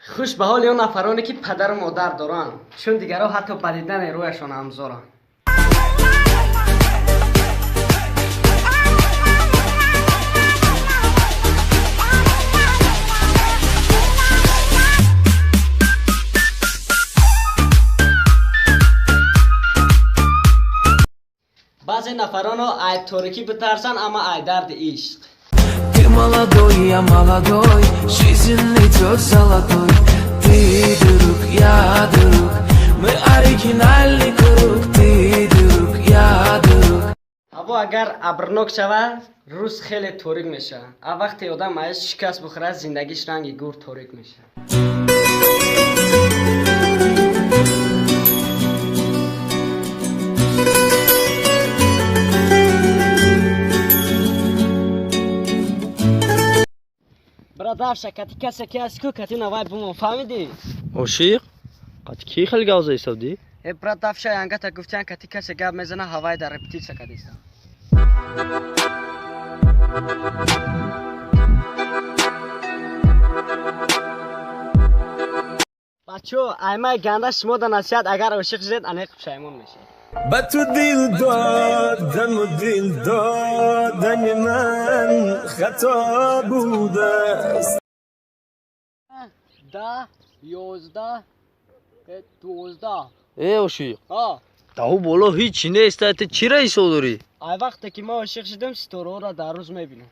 Хуш ба ҳоли он нафароне ки падару модар доранд, чун дигарҳо ҳатто ба дидани рӯяшон ҳамзоранд. Баъзе нафаронро ай торикӣ битарсанд, аммо ай дарди ишқ. Ты молодой, я молодой, жизнь идет золотой. Ты друг, я друг, мы оригинальный круг. Ты друг, я друг. Ҳаво агар абрнок шавад, рӯз хеле торик мешавад. А вақте одам аз шикаст бихӯрад, зиндагиш ранги гур торик мешавад. Брадарша, кати касе ки ҳасти ку, кати навай бумон, фаҳмидӣ? Ошиқ? Қати ки хеле гавза ҳисобдӣ? Э, братавша, янгата гуфтян, кати касе гап мезана, ҳавай дар репетитсия кадиста. Бачо, аймаи ганда шумо да насиҳат, агар ошиқ шудед, аниқ пушаймон мешавед. Ба ту дил додаму дил додани ман хато будааст. 10, 11, 12. Э, ошиқ. А? Таҳу боло ҳичи нест, ту чира ҳисоб дорӣ? Ай вақте ки ман ошиқ шудам, ситораҳоро дар рӯз мебинам.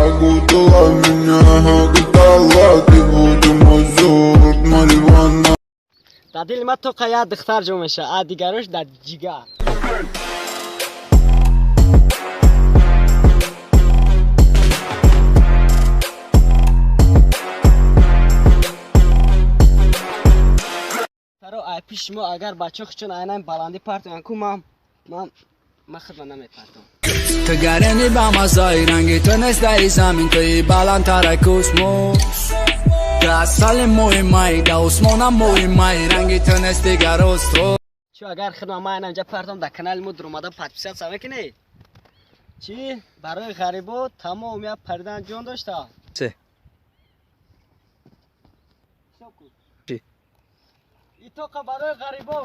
Окутала меня, окутала, ты будто мой сорт марихуана. Дар дили ман тоқа як духтар ҷо мешавад, а дигарош дар ҷигар. Таро, ай пиши мо агар бачаҳо хучон айнан баландӣ партоянд ку, ман худма намепартом. Ту гарени ба маззаи ранги ту нест дар замин, туи баландтара космос. Ту асали моҳи май, да осмонам моҳи май, ранги ту нест дигар осто. Чӣ агар худма ман айнан ҷа партом, дар канали мо дуромада подписаться мекунед? Чӣ? Барои ғарибо тамом як паридан ҷон дошта? Се. Ҳисоб кун. Чӣ? Итоқа барои ғарибо.